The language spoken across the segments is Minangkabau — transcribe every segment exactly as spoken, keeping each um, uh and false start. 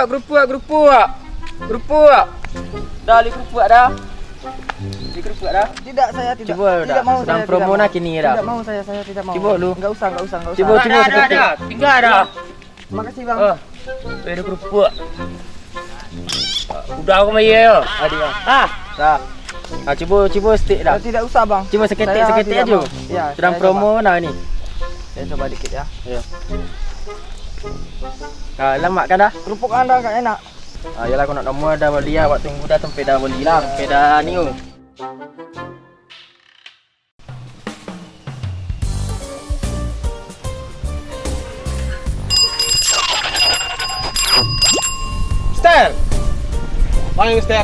Kerupuak, kerupuak. Kerupuak. Dah, bali kerupuak dah. Bali kerupuak dah. Tidak, saya tidak. Cubo dah. Tidak mau. Sedang saya promo tidak mau. Nah kini dah. Tidak mau saya, saya tidak mau. Cubo lu. Enggak usah, enggak usah, enggak usah. Cubo, cubo. Dah, dah, saketek. Dah. Tingga dah. Ah. Makasih, Bang. Ah. Bali kerupuak. Udah aku main yo. Adi, Bang. Ah. Dah. Ah, cubo, cubo saketek dah. Eh, tidak usah, Bang. Cubo saketek, saya saketek tidak aja. Mau. Ya, sedang saya promo coba. Nah ni. Saya coba dikit ya. Ya. Ah, lamak kan dah? Kerupuk anda agak enak. Ah, yalah, kok nak nomor dah bali, awak tunggu dah sampai dah bali lah, sampai dah ni. Mister! Panggil Mister.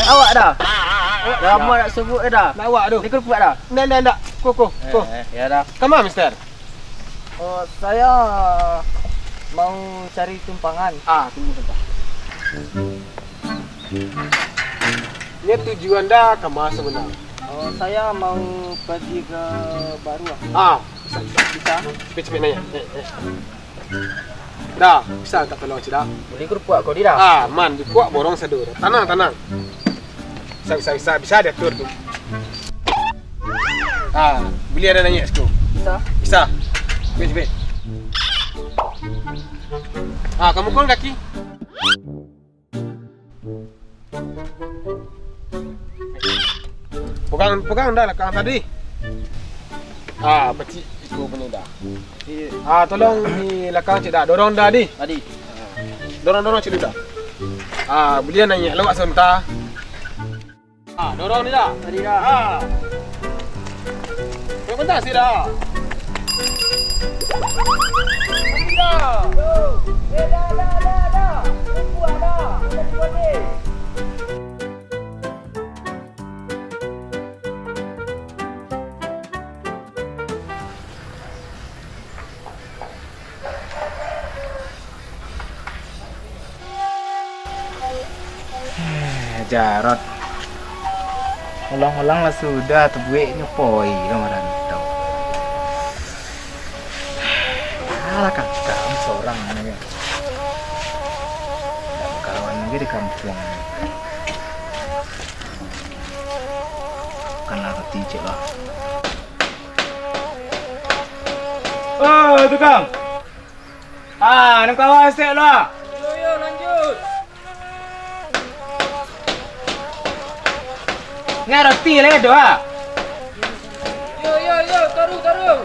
Eh, awak dah? Awak dah lama nak subuh dah. Nak awak tu? Ni kerupuak dah? Ndak, ndak, ndak. Ko, ko, ko. Eh, eh, ya dah. Kama, Mister? Oh, saya mau cari tumpangan. Ah, tunggu sebentar. Ini tujuan dah kama sebenarnya? Oh, saya mau pergi ke Baruah. Ah, bisa, bisa. Bisa? Cepat, cepat nanya. Eh, eh. Dah, bisa tak tolong cik dah? Bali kerupuak ko di dah. Ah, man, kerupuak borong sado dah. Tanang, tanang. Bisa, bisa, bisa, bisa diatur tu. Ah, bali ado naiak situ. Bisa. Bisa. Cepat, cepat. Ah, kamu pun kaki. Pegang, pegang dah lakang tadi. Ah, pacik iko punyo dah. Ah, tolong di lakang cik dah, dorong dah di. Tadi. Dorong, dorong cik dah. Ah, bali naiak lawak sebentar. Ah, dorong ni dah. Tadi dah. Ah. Yang pentas sih dah. Tadi dah. Eh, dah, dah, dah, dah. Kuat dah. Kuat, kuat, eh. Eh, Jarot. Ulang-ulang lah sudah, tabuek nyo poi lah marantau. Alah, kakam sorang ni. Ndak bakawan lagi di kampuang ni. Bukanlah roti cek lah. Oh, tukang. Ah, nan kawan sek lah. Yo, yo, lanjut. Ni roti lah doh, ah. Yo, yo, yo, taruh, taruh.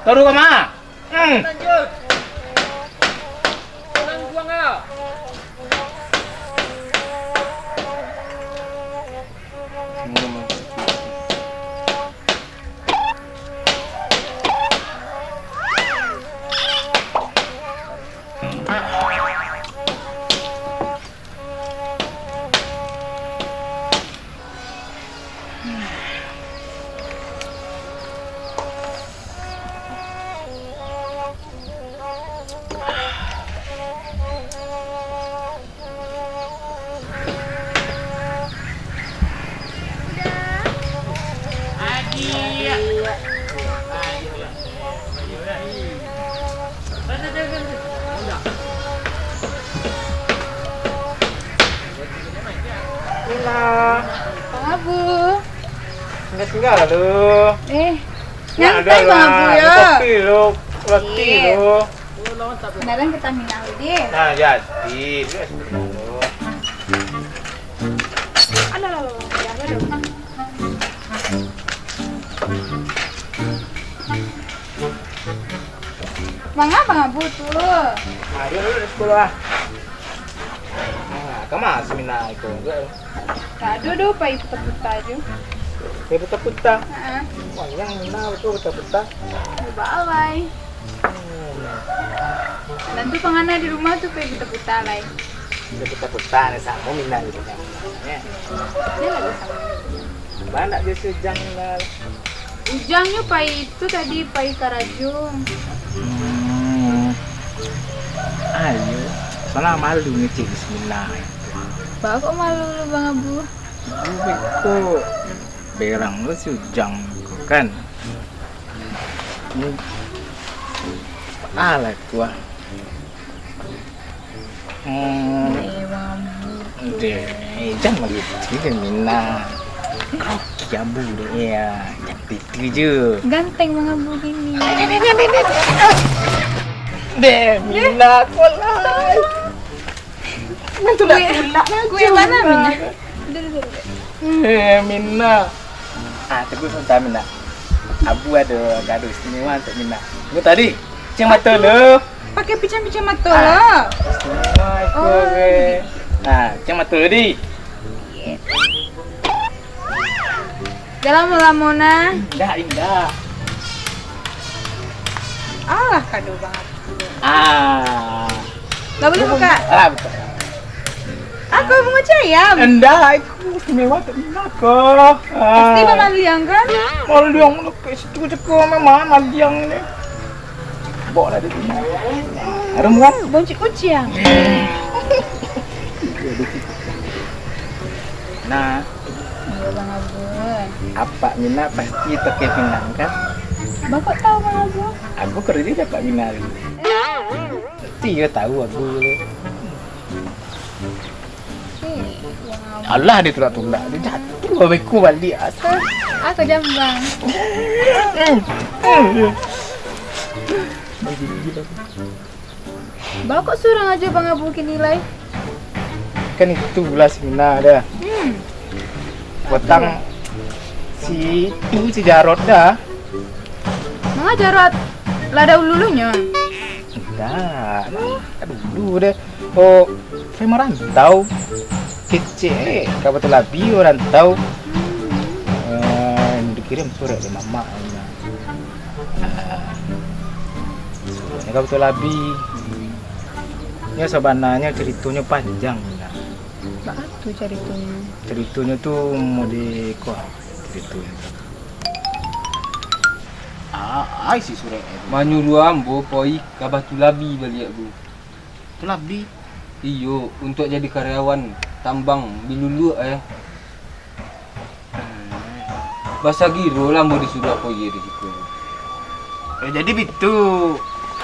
Taruh ka ma? Hmm. Lanjut. Pulang buang, ah. Mina. Bang Abu. Tinggal-tinggal lah lu. Eh, nyantai Bang Abu ya. Kopi lu, roti lu. Sekarang kita minum dulu deh. Nah, jadi. Alah, alah, alah, alah, alah. Manga, Bang Abu tu? Ayo dulu di sekolah. Ah, kama si Mina iko? Tak ada doh, pai puta-puta je. Pai puta-puta? Haa. Wah, yang Mina tu puta-puta. Baalai. Hmm. Dan tu pangana di rumah tu pai puta-puta lai. Pai puta-puta ni samo Mina gitu kan. Ya. Dia lagi sama. Banyak dia si Ujang lah. Ujangnyo pai tu tadi, pai karajo. Hmm. Ayo, salah malu ngecek bismillah. Baa kok malu lu, Bang Abu? Abu beko berang lu si Ujang ko kan. Hmm. Alah tu ah. Hmm. Eh, Bang Abu. Deh, eh, jan bagitu deh, Mina. Grogi Abu deh, ya. Jan bagitu je. Ganteng Bang Abu kini. Deh, Mina, kau lah. Main tulak-tulak aja, Mina. Duduk, duduk, duduk. Eh, Mina. Ah, tunggu sabanta, Mina. Abu ado kado istimewa untuak Mina. Tunggu tadi. Piciang mato lu. Pakai piciang-piciang mato lah. Istimewa iko, oh, eh. Ah, piciang mato lu, di. Jan lamo-lamo nah. Indak, indak. Alah, kado banget. Ah. Lah, buliah buka? Ah, buka. Ah, kau bungo cayam? Indak, aku istimewa tak indak ko. Pasti ah. Bamaliang kan? Maliang nak ke situ je ko, memang maliang ni. Bawa lah dia. Harum kan? Boncik kuciang. Nah, Iyo, Bang Abu. Apak Mina pasti toke Minang, kan? Bang kok tahu, Bang Abu? Abu karajo di Apak Mina tu. Pasti iyo tahu Abu tu. Eh, Bang Abu. Alah, dia tulak-tulak. Dia jatuah beko baliak. Asal. Ah, kau jambang. Bang kok surang ajo Bang Abu kini lai? Kan itu lah si Mina dah. Hmm. Patang si itu si Jarot dah. Manga Jarot? Lah dahulu-dulunyo? Indak. Dulu dah. Oh, saya merantau. Kecek, eh, ka Batulabi merantau. Eh, dikirim surek dari mamak. Ah, suruahnyo ka Batulabi. Nyo sabananyo caritonyo panjang, nah. Baa tu caritonyo? Caritonyo tu model ko caritonyo tu. Ah, ai si surek tu. Manyuruah ambo pai ka Batulabi baliak, Bu. Batulabi? Iyo, untuak jadi karyawan tambang biluluak, eh. Basagiro lah ambo disuruah apo iyo di siko. Eh, jadi bitu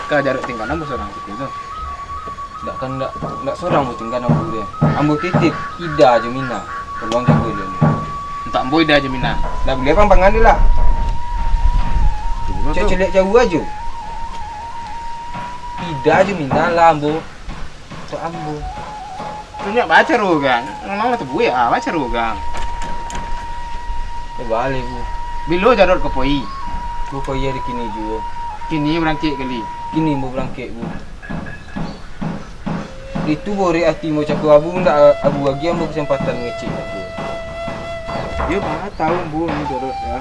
ka Jarot tinggalan ambo sorang siko tu? Ndak kan, ndak, ndak sorang ambo tinggalan ambo dia. Ambo titip Ida jo Mina. Tolong jago dia. Untuak ambo Ida jo Mina. Ndak buliah pang pangan dia lah. Cek caliak jauah ajo. Ida jo Mina lah ambo. Untuak ambo. Tunjuak baco rugang. Ngomong tu buek ah, baco rugang. Eh, baleh, Bu. Bilo Jarot ka pai? Bu pai ari kini juo. Kini barangkek kali. Kini ambo barangkek, Bu. Itu borek ati ambo cako Abu, ndak Abu agiah ambo kasempatan ngecek cako. Iyo, baa tahu ambo ni Jarot, yo.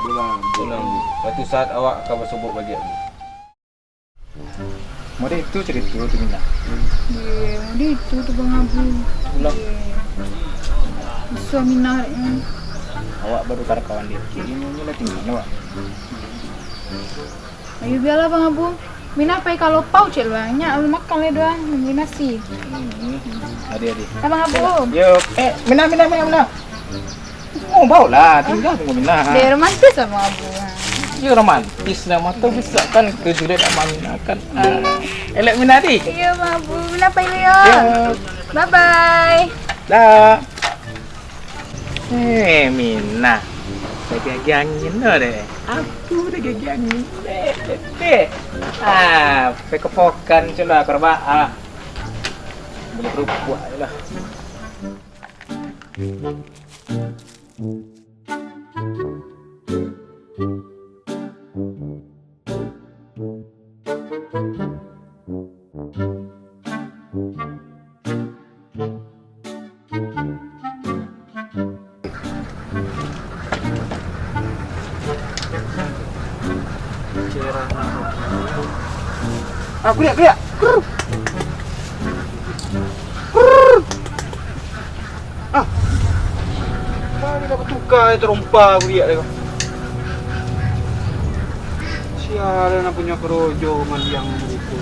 Pulang. Pulang, Bu. Suatu saat awak ka basobok baliak, Bu. Model itu carito tu, Mina. Iyo, model itu tu, Bang Abu. Ulang. Iyo. Bisuak Mina, eh. Awak baru kawan dikit, ini lah tinggi, awak. Ayo, bialah, Bang Abu. Mina pai ka lopau, cek lu, ah. Nyak, lu makan lai doh, nungguin nasi. Hmm. Adi, adi. Abang Abu. Yo, eh, Mina, Mina, Mina, Mina. Oh, baolah, tingga tunggu Mina. Dia romantis sama Abu. Yo, romantis lah. Mata bisa kan ke julek sama Mina kan. Ah, elok Mina, di. Iya, Bang Abu. Mina pai dulu, yo. Yo. Bye-bye. Dah. Eh, Mina. Lagi-lagi angin tu deh. Aku lagi-lagi angin deh. Deh. Ah, pekopokan cuma korba. Ah. Boleh kerupuk je lah. Ah, kuliak, kuliak. Krrr. Krrr. Ah. Mano dah batuka, eh, tarompa kuliak dia. Sialan lah punyo korojo mandiang gitu.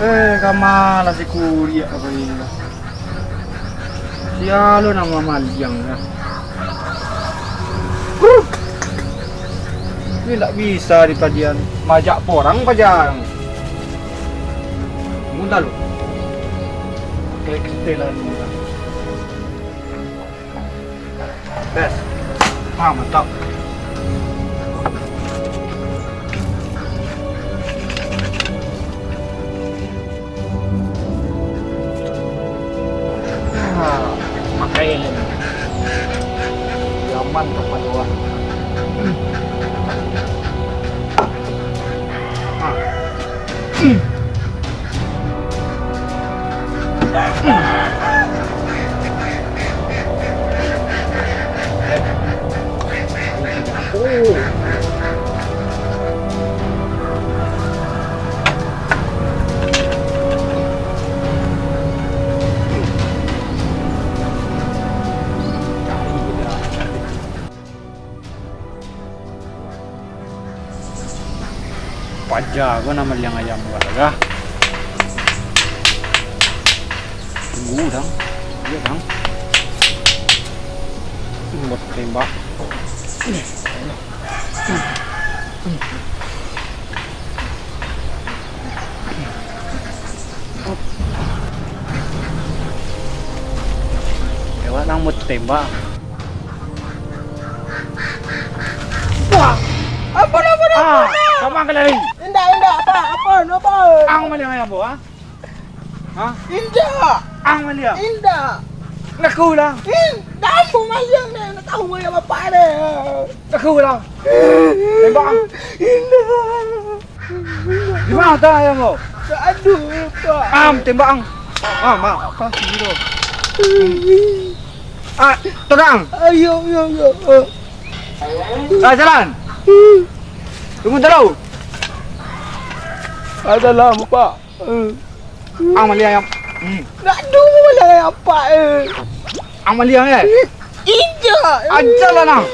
Eh, kama lah si kuliak apa ini lah. Sia lo namo maliang lah. Ini ndak bisa dipadian. Majak porang pajang. Muntah lo. Kayak ketelan muntah. Bes. Ah, mantap. Ah, pakai ini. Nyaman tempat luar. Ah. Paja ko nan maliang ayam ko lah. Tunggu, dang. Iyo, dang. Hmm, buat tembak. Lewat nang mau tembak. Wah! Apa, apa, apa, Ah, apa? Sama ka lari. Indak, indak, apa, apa, apa? Ang maliang ayam, Bo, ah? Hah? Indak. Ang maliang? Indak. Ngaku lah. Indak, ambo maliang deh, nak tahu ayam apa deh. Ngaku lah. Tembak, ang. Indak. Di ma ata ayam ko? Aduh, Pak. Am, tembak ang. Ah, ma, apa sih tu? Ah, tenang. Ayo, ayo, ayo. Ah, jalan. Tunggu dulu. Adalah, Pak. Ang maliang ayam. Hmm. Aduh, maliang ayam, Pak, eh. Ang maliang, eh? Indak. Aja lah, nah.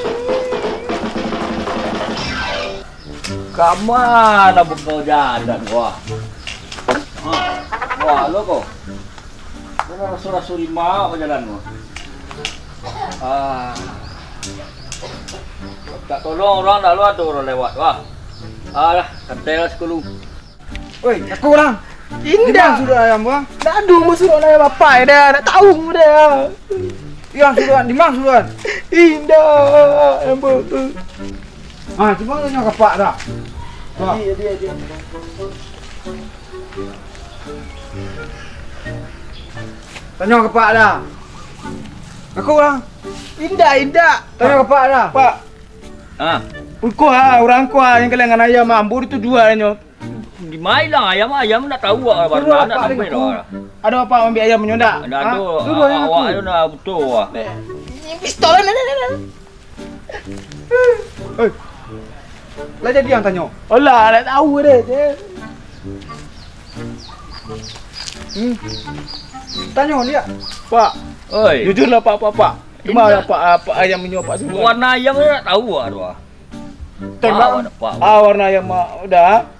Ka ma beko jalan, wah. Ha, wah, lo ko. Raso-raso lima ko jalan ko. Ah. Tak tolong urang, dak lo ado urang lewat, wah. Alah, santai lah sikulu. Oi, aku urang. Indak. Di ma suduik ayam ko? Dak ado suduik ayam apak dah, dak tahu dah. Iyo, suduik, di ma suduik? Indak, ambo. Ah, cubo tanyo ka apak dah. Wah. Iyo, iyo, iyo. Tanyo ka apak dah. Aku lah. Indak, indak. Tanyo ka apak dah. Pak. Ah. Uko ha, urang ko ha, nan kalian dengan ayam, ambo tu dua nyo. Di ma ilang ayam, ayam ndak tahu ah, warna ndak sampai dah. Ado apak maambiak ayam nyo ndak? Ndak ado. Awak tu ndak butuh ah. Pistol ni. Hei. Lah jadi ang tanyo? Alah, ndak tahu deh. Hmm. Tanyo liak. Pak. Oi. Jujurlah, Pak, Pak, Pak. Di ma apak, apak ayam nyo apak suruah? Warna ayam tu ndak tahu ah tu ah. Tembak. Ah, warna ayam, ah, udah.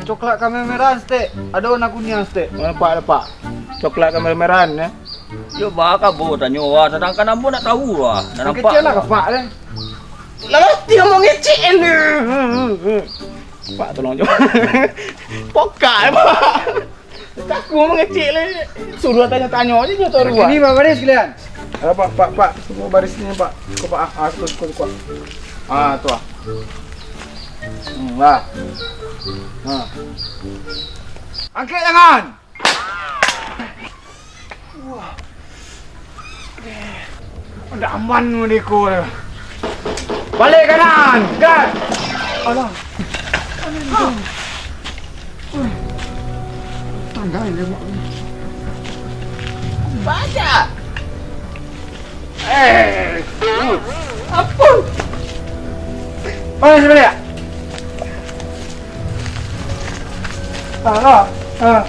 Coklat kamerameran saketek, ado warna kuniang saketek. Nampak, nampak. Coklat kamerameran, ya. Yo, baa ka bo tanyo, wah, sadangkan ambo ndak tahu, wah. Ndak nampak. Kecil lah, Pak, deh. Lalu dia mau ngecek ni. Pak, tolong jo. Pokak, Pak. Aku mangecek le. Suruah tanyo-tanyo aja nyo taruah. Ini Pak Baris kalian. Alah, Pak, Pak, Pak. Tunggu barisnyo, Pak. Ko, Pak. Ah, ah, ko, ko, ko. Ah, tu ah. Hmm, lah. Ha. Angkek tangan. Wah. Ndak aman mah di ko. Baliak kanan, gas. Alah. Tangga ini, Mak. Baca. Eh. Ampun. Mana si baliak? Alah, ah.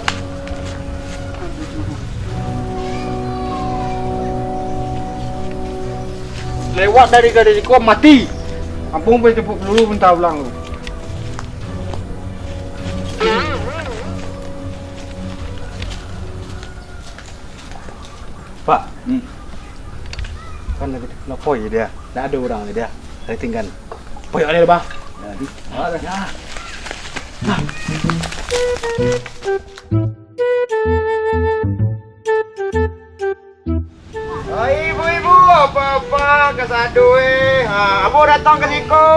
Lewat dari gadis ko mati. Ampun, pai tempuk peluru, bentar ulang tu. Kan lagi tu, no poi dia. Ndak ado urang dia. Lagi tinggal. Poi ada, bah. Jadi, ah, dah. Hai ibu-ibu, apak-apak, kasado eh. Ha, ambo datang ka siko.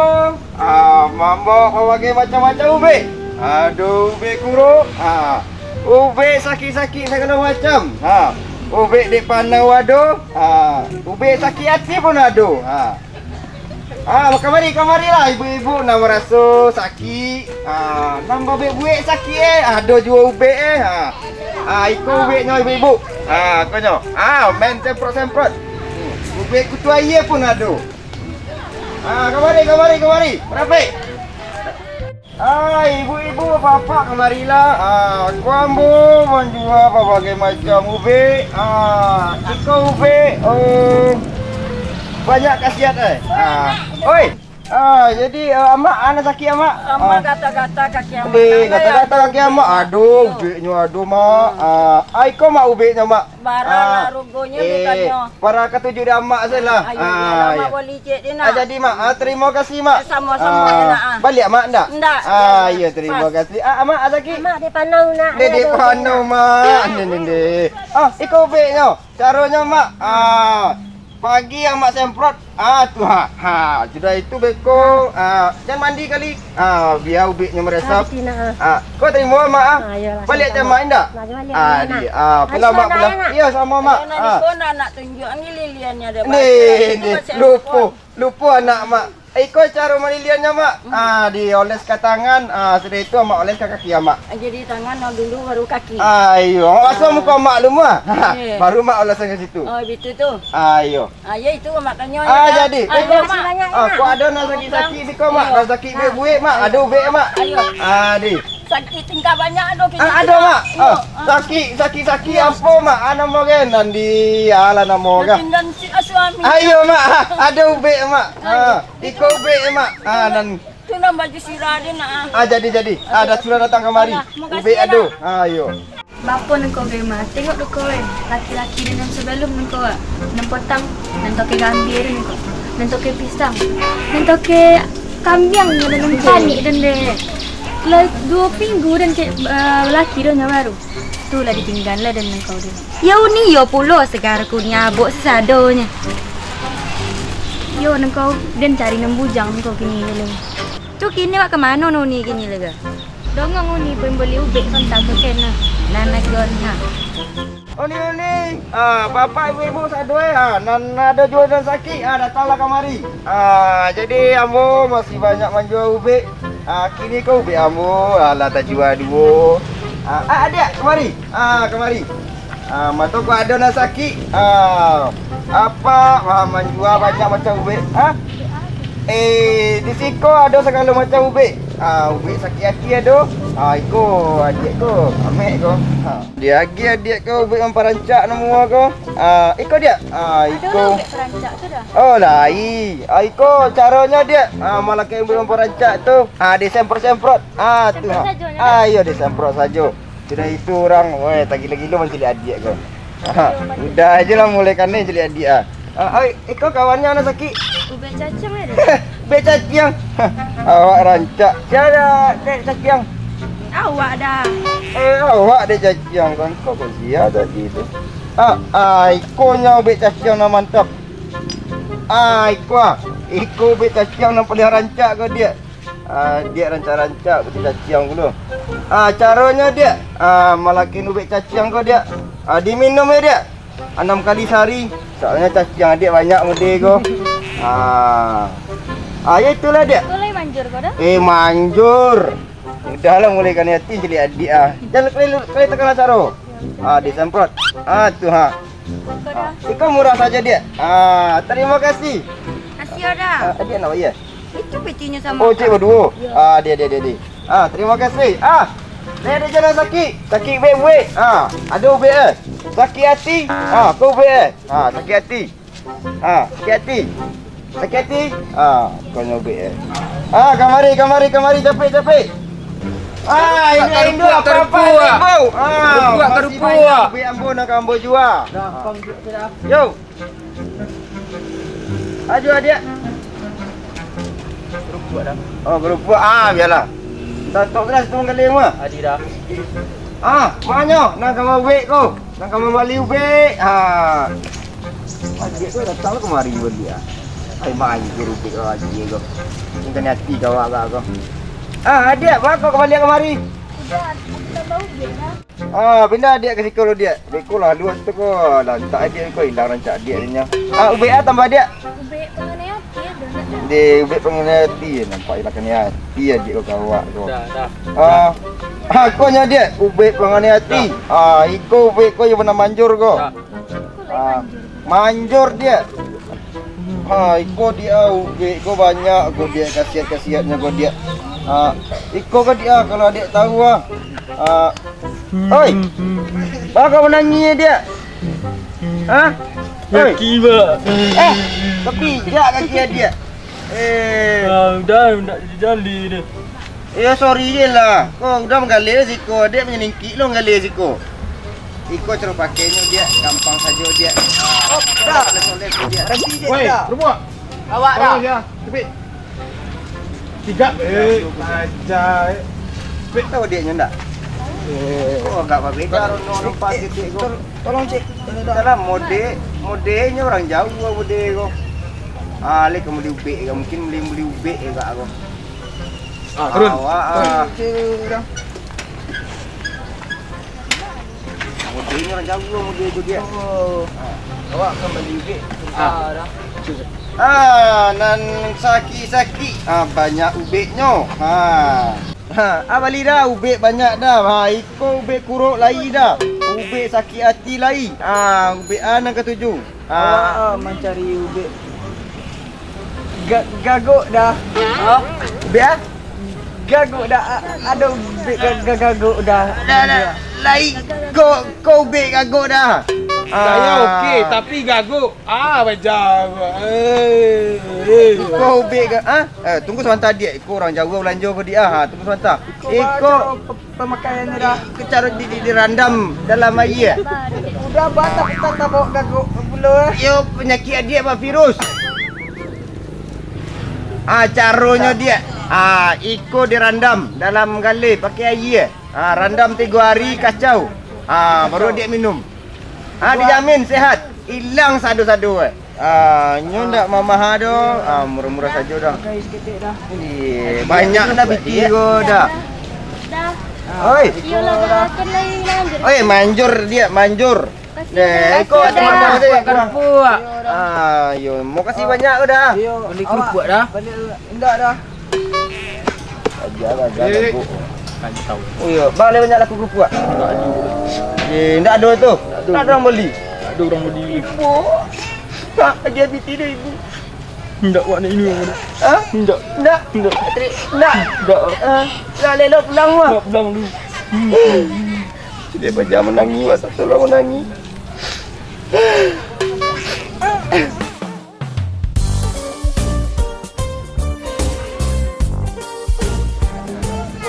Ha, mambao babagai macam-macam ubek. Ado ubek kuruak, ha, ubek sakik-sakik sagalo macam. Ha, ubek dek panau ado, ha, ubek sakik ati pun ado. Ha. Ah, kamari, kamarilah ibu-ibu nan maraso sakik. Ah, nan babuek-buek sakik eh, ado juo ubek eh. Ah. Ah, iko ubeknyo ibu-ibu. Ah, konyo. Ah, main semprot-semprot. Hmm, ubek kutu aia pun ado. Ah, kamari, kamari, kamari. Rapek. Ah, ibu-ibu, bapak, kamarilah. Ah, ko ambo manjua babagai macam ubek. Ah, iko ubek, oh, banyak khasiat eh. Ah, oi. Ah, jadi, ah, amak, a nan sakik amak? Amak ah. Gata-gata kaki amak. Deh, gata-gata kaki amak. Aduh, ubeknyo ado, mak. Ah, ah, iko mak ubeknyo, mak. Bara ah, lah rugonyo eh, bukanyo. Bara katuju di amak sajolah. Ayo, ah, biarlah amak iyo. Boli cek je nak. Ah, jadi mak, ah, tarimo kasih mak. Eh, samo-samo ah, je nak, ah. Baliak mak ndak? Ndak, ah, biarlah. Iyo, tarimo kasih. Ah, amak, ah, sakik. Amak, dek panau nak. Dek, dek panau mak. Ni, ni, ni. Ah, iko ubeknyo. Caronyo mak. Ah, pagi amak semprot. Ah, tu ha. Ha, sudah itu beko. Ah, jan mandi kali. Ah, bia ubeknyo maresap. Ah, betina, ah. Ah, ko tarimo mak ah. Ah, iyolah, baliak sama-sama. Jan main dak? Nah, jan mandi, ah, nak. Di, ah, pulang mak pulang. Iyo, samo mak. Ayo, nak ah. Di kona nak tunjuak ni liliannyo dah. Ni, ni, lupo. Lupo anak mak. Iko caro maliliannyo mak. Hmm. Ah, dioles ka tangan, ah, sudah itu mak oles ka kaki mak. Ah, jadi tangan dulu baru kaki. Ah, iyo. Mak basuah muko mak dulu mak. Eh. Baru mak oles ka situ. Oh, bitu tu. Ah, iyo. Ah, ya itu mak tanyo. Ah, jadi. Ah, iko, iyo, mak. Ah, kok ado nan sakik-sakik siko mak, nan sakik buek-buek mak, ado ubek mak. Ayo. Ah, di. Sakik tingkah banyak ado kini. Ah, ado mak. Ah, sakik, sakik, sakik apo mak? Ah, namo kan nan di alah namo kan. Tinggal si suami. Ayo mak, ado ubek mak. Ah, iko ubek mak. Ah, nan tu nan baju sirah dia nak. Ah, jadi, jadi. Ah, dah sudah datang kamari. Ubek ado. Ah, iyo. Bapo nangko gai mah, tengok tu ko, eh, laki-laki den nan sabalum nangko, ah, nan potang, nan toke gambia den nangko, nan toke pisang, nan toke kambiang, nan, nan panik den deh. Lah duo minggu den cek, eh, laki den nyo baru. Tu lah ditinggan lah den nangko den. Yo uni yo pulo, segar kunyah abok sasadonyo. Yo nangko den cari nan bujang nangko kini den. Tu kini wak ka mano uni kini lega? Dongong uni pembeli ubek kontak tu kena. Nan nagon ha. Uni, uni. Ah, bapak ibu-ibu sado eh. Ah, nan ado juo nan sakik, ah, datanglah kamari. Ah, jadi ambo masih banyak manjua ubek. Ah, kini ko ubek ambo, alah tajua duo. Ah, ah, adiak, kamari. Ah, kamari. Ah, mato ko ado nan sakik. Ah, apak, ah, manjua banyak macam ubek. Ah? Eh, di siko ado sagalo macam ubek. Ah, ubek sakik ati ado. Ah, iko adiak ko, amek ko. Ah, diagiah adiak ko ubek mamparancak namuah ko. Ah, iko diak. Ah, iko. Ado ubek parancak tu dah. Oh, lai. Ah, iko caronyo diak. Ah, malakek ubek mamparancak tu. Ah, disemprot-semprot. Ah, tu. Semprot sajo nyo. Ah, iyo disemprot sajo. Sudah itu urang, weh, tagilo-gilo mancaliak adiak ko. Ha, udah ajo lah mulai kanai caliak adiak ah. Ah, oi, iko kawannyo nan sakik. Ubek caciang ado. Ubek caciang. Awak rancak. Sia dah, dek caciang? Awak dah. Eh, awak dek caciang kan kau ko sia tadi tu. Ah, ah, ikonyo ubek caciang nan mantap. Ah, iko ah. Iko ubek caciang nan paliang rancak ko diak. Ah, diak rancak-rancak ubek caciang dulu. Ah, caronyo diak, ah, malakin ubek caciang ko diak. Ah, diminum yo diak. Anam kali sahari. Soalnyo caciang adiak banyak mode ko. Ah. Ah, yo itulah diak. Ko lai manjur ko dah? Eh, manjur. Udahlah mulai kanai ati caliak adiak ah. Jan kali, kali takana caro. Ah, disemprot. Ah, tu ha. Ko dah. Iko murah sajo diak. Ah, tarimo kasih. Kasih yo dah. Ah, adiak nak bayar? Itu petinyo samo. Oh, cek baduo. Yo. Ah, dia, dia, dia, dia. Ah, tarimo kasih. Ah, lai ado jan nan sakik. Sakik buek-buek. Ah, ado ubek eh. Sakik ati. Ah, ko ubek eh. Ah, sakik ati. Ah, sakik ati. Sakik ati. Ah, ko nyo ubek eh. Ah, kamari, kamari, kamari, capek, capek. Ah, induak, induak, apak-apak, induak. Ah, masih banyak ubek ambo nan ka ambo jua. Yo. Ajo, Diak. Kerupuak dah. Oh, kerupuak. Ah, bialah. Tatok lah situ manggaleh mah. Adi dah. Ah, manyo? Nan ka maubek ko. Nan ka mambali ubek. Ah. Adiak tu datang lah kamari baliak ah. Ai, manjur ubek ko, Aji ko. Nan ka niati ka awak ko. Ah, Adiak, baa kok ka baliak kamari? Udah, aku tambah ubek dah. Ah, pindah Adiak ka siko lu, Diak. Beko lah, luas tu ko. Lantak Adiak ko, ilang rancak Adiak nyo. Ah, ubek ah tambah, Diak. Ubek panganai ati, ado nak dah. Deh, ubek panganai ati, nampak ilang kanai ati Adiak ko ka awak ko. Dah, dah. Ah, ah, ko nyo, Diak, ubek panganai ati. Dah. Ah, iko ubek ko yo bana manjur ko. Dah. Ah, manjur, Diak. Ha, iko Diak, ah, ubek ko banyak ko, Diak, kasiat-kasiatnyo ko, Diak. Ah, iko ko, Diak, ah, kalau Adiak tahu ah. Ah, oi. Baa kok manangih, Diak? Ha? Oi. Kaki, Pak. Eh, tapi jak kaki Adiak. Eh. Ah, udah, ndak jadi dah. Iyo, sorry je lah. Ko udah manggaleh siko, Adiak manyalingkik lo manggaleh siko. Iko caro pakainyo, Diak, gampang sajo, Diak. Ah, dah. Soleh-soleh, Diak. Berhenti je. Woi, dah. Rubuak. Awak dah. Tolong ya, cepik. Tiga. Eh, aja, eh. Cepik. Tahu Adiaknyo ndak? Eh. Oh, agak babeda rono nampak titik ko. Tol-, tolong, Cik. Salah, mode, modenyo urang jauah mode ko. Ah, leh ka muli ubek ka, mungkin muli, muli ubek ka ko. Ah, turun. Awak, ah. Turun, turun. Mode ni urang jauah mode tu, Diak. Oh. Ah. Awak ka muli ubek. Ah. Ah, nan sakik-sakik. Ah, banyak ubeknyo. Ha. Ha, ah, bali dah, ubek banyak dah. Ha, iko ubek kurok lai dah. Ubek sakik ati lai. Ah, ubek ah nan katuju. Ah. Awak, ah, mancari ubek ga-, gagok dah. Ha? Ubek ah? Gagok dah. A-, ado ubek ga-, ga-, gagok dah. Dah, dah. Lai, ko, ko ubek gagok dah. Gaya ah. Okey, tapi gagok. Ah, baja. Eh, eh. Ko ubek ga-, ah? Eh, tunggu sabanta, Diak. Ko urang jauah balanjo ko, Diak. Ah, ha, tunggu sabanta. Iko. Pamakaiannyo dah. Iko caro di, di, dirandam dalam aia. Udah, bah, tak, tak, tak bawa gagok pulo, eh. Iyo, panyakik Adiak, bah, virus. Ah, caronyo, Diak. Ah, iko dirandam dalam galeh pakai aia. Ah, randam tigo hari kacau. Ah, baru Adiak minum. Ah, dijamin sehat. Ilang sado-sado, eh. Ah, nyo ndak mamaha doh. Ah, murah-murah sajo dah. Pakai saketek dah. Ih, banyak dah piti ko dah. Dah. Oi. Iyolah dah, kan lain manjur. Oi, manjur Diak, manjur. Kasih dah. Deh, iko dah. Terima kasih. Kerupuak. Ah, yo, makasih banyak ko dah. Iyo, beli kerupuak dah. Balik indak dah. Aja lah, aja lah, eh. Buk. Kan tahu. Oh iyo, bang, lai banyak laku kerupuak? Indak ado. Eh, indak ado tu. Indak ado. Tak ada orang beli. Tak ada orang beli. Ibu. Tak lagi habis tidur, Ibu. Indak, wak nak ini, wak. Hah? Indak. Indak. Indak. Trik, indak. Indak. Ah, lah, lelok pulang, wak. Nak pulang dulu. Sudah paja manangis, wak. Tolong manangis.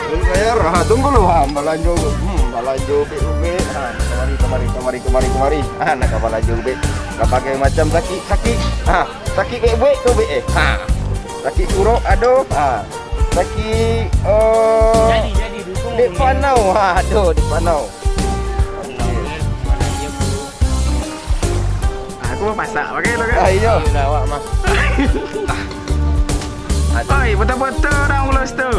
Tunggu, bayar. Ha, tunggu lu. Ha, balanjo. Hmm, balanjo ubek-ubek. Ha, kamari, kamari, kamari, kamari, kamari. Ha, nak ka balanjo ubek. Ka pakai macam sakik, sakik. Ha, sakik ubek-ubek tu ubek, eh. Ha. Sakik kurok ado. Ha. Sakik, eh, jadi, jadi, dukung dek dia. Panau. Ha, ado dek panau. Aku mau pasak, pakai tu kan? Ah, iyo. Iyolah, awak mah. Oi, foto-foto orang ulos tu.